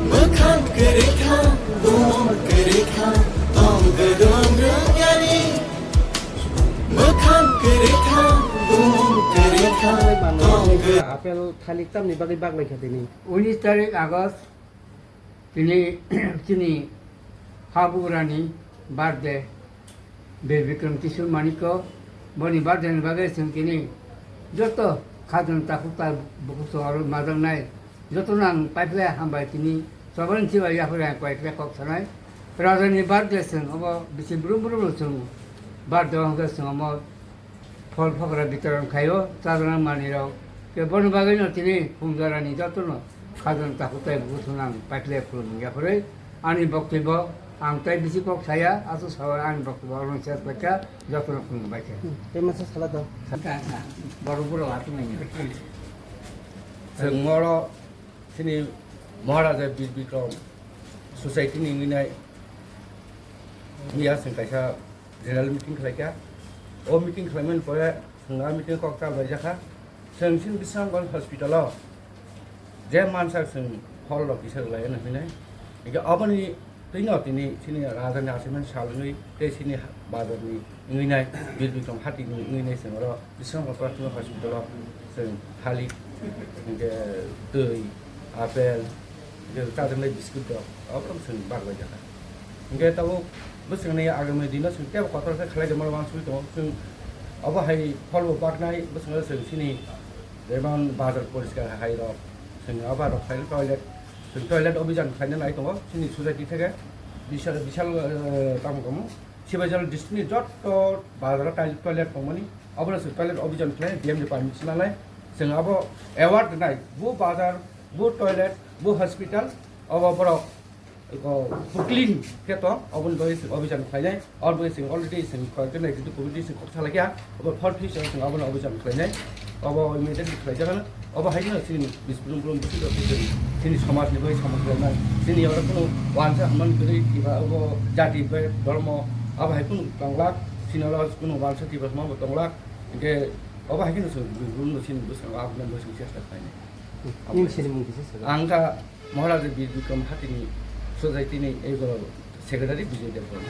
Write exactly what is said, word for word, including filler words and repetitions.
Mwkhang kwrwi kha, bumung kwrwi kha, tong kwdwng rwngyani. Mwkhang kwrwi kha, bumung kwrwi kha, tong kwdwng. Apple thalik tamni bagwi bak lai kha tini. Unis tarik August tini chini habugrani birthday. Bir Bikram Kishore Manikya, boni birthday ni bagwi chwng tini joto khajang takhuk ta bukhuk songaro majaknai jotono ang paiphlai hambai tini chobani chibai yaphai ang paiphlai kok sanai. Raja ni birthday chwng obo bisi brum brum no chwng birthday o hwnkhe chwng omo phol phokra bitoron khaio chajaknai manwirok. Tei boni bagwino tini phungjara ni jotono khajang takhuk tai bukhuk songno ang paiphlai khulum wngya phwrwi. Ani boktobyo ang tei bisi kok saya, aswk sawi ani boktobyo oro chest bai kha, jotono khulum bai kha. Hmm, tei masa sala do. Borok borok atwng nai. Chwng oro chini Maharaja Bir Bikram Society ni wngwi nai miya chwng kaisa general meeting khlai kha. O meeting khlaimani pore chwng a meeting kok chal bai jakha. Chwng chini Bisramganj hospital o je mansa chwng hall rok kisa rwlai hwnwi hinwi. Hinkhe aboni twino tini chini raja ni achaimani sal wngwi tei chini bazar ni wngwi nai Bir Bikram Hati ni wngwi nai chwng oro Bisramganj Prarthana Hospital o chwng thalik, hinkhe twi, apple, hinkhe chajaknai biscuit rok, oborok chwng bak bai jakha. Hinkhe tabuk bwswkni agami dino chwng teibo kotor khe khlai rwma wansugwi tongo. Chwng obo hai pholbo baknai bwskango chwng chini jeman bazar poriskar hai rok, chwng obo rok khlai toilet, chwng toilet obijan khlaina nai tongo chini society theke. Bisal, bisal, eh, tamo tamo Sibajal district ni jotto bazar o toilet, toilet tongmani obono chwng toilet obijan khlai, D M ni permission lanai. Chwng abo award rwnai, bo bazar, bo toilet, bo hospital, obo borok Eko, bo clean khe tong, oboni bagwi chwng obijan khlainai, oboni bagwi chwng already chwng koi khe executive committee chwng kok salai kha, obo for future chwng abono obijan khlainai, obo immediately khlai jagan, obo hai no chini bispulung bulung bisingo chwng chini somaj ni bagwi samung khlainai, chini oro kunu wansa hwnmani kwrwi kiba obo jati bai dhormo, abo hai kunu tong glak, chini oro kunu wansa kiba hwnma bo tong glak, hinkhe obo hai kheno chwng bispulung no chini bwskango abono bagwi chwng chesta khlainai. Nini sini mung kisa saja. Ang kha Maharaja Bir Bikram Hatini Society ni ego secretary Bijoy Debbarma.